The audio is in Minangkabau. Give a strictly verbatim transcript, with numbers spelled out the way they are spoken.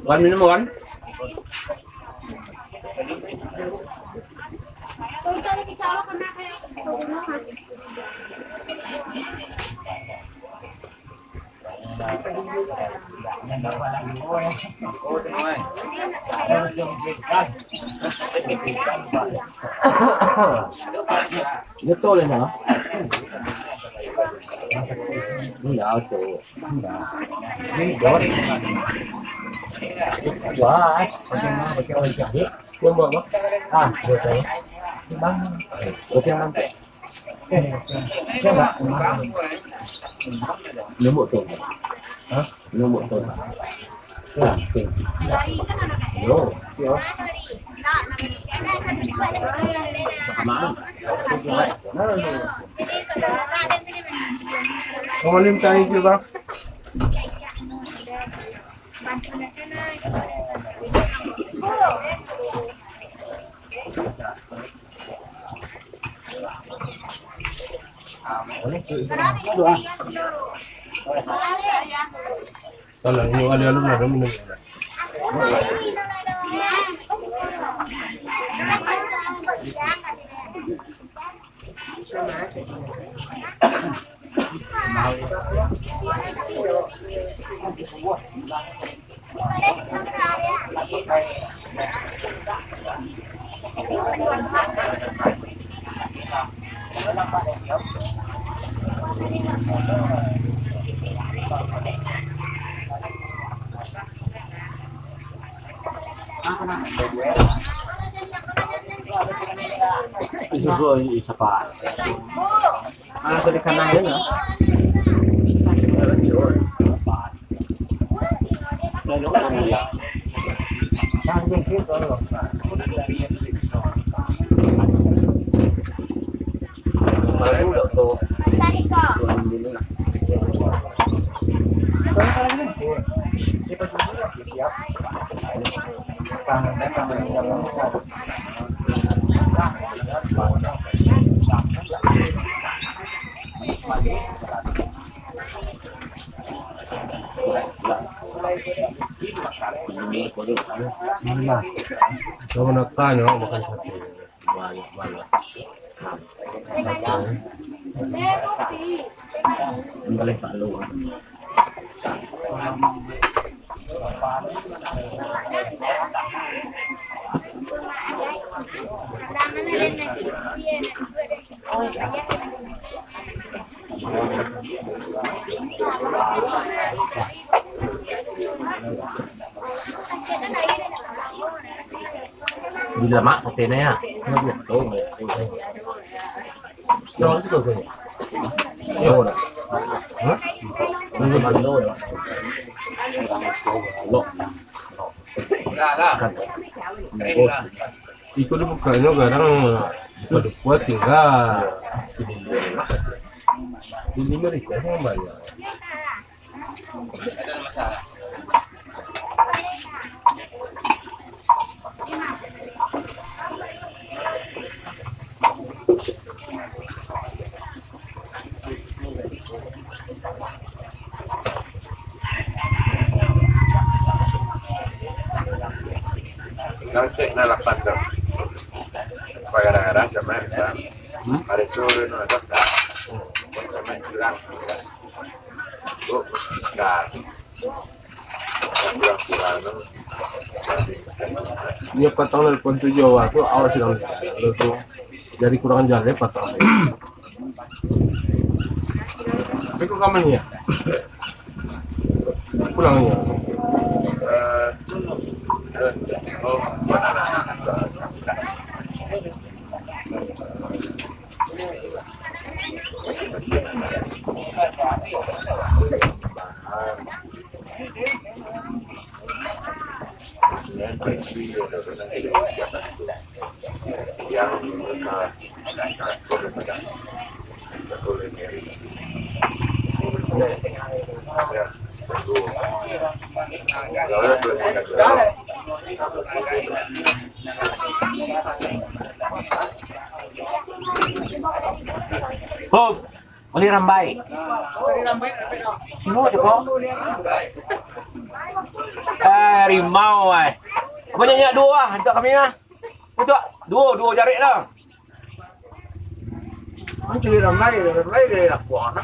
Wan, minum, Wan. Betul ini. Iya, betul. Wah, bagaimana, bagaimana, bagaimana. Dia buat apa? Ah, dia tahu. Bang, bagaimana? Eh, coba. Nombor tu. Hah? Nombor tu. Ya, oke. Yo, yo. Sama. Kamu minta itu, Bang. Kalau ini alun-alun lah, minum. Itu tuh, ini siapa? Ah, tadi kanan dia, nah. Nah, kalau nak tanya, makan sate. Banyak, banyak. Boleh Pak Lu. Bila mak satenya ya. Yo, dah. Hah? Lo. Kan. Iko dibukaknyo kadang padukuah tingga. Di lima ribu sama banyak. Nang cek nang lapan tu. Gara-gara sama ya. Hmm? Hari sore tu ada tak? Sama curang. Oh, dah. Inyo patang dari pohon tujuh awak tu, awak sidang. Lalu tu, jadi kurang ajar deh patang. Tapi kok kamu ni ya? Pulang ni ya? Eh, eh, oh, Hop. Bali rambai. Sino cako. Eh, rimau ai. Apo nyo nyak duo ah, untuak kami ah. Untuak duo, duo jarek lah. Mancari rambai, rambai dari lakuang.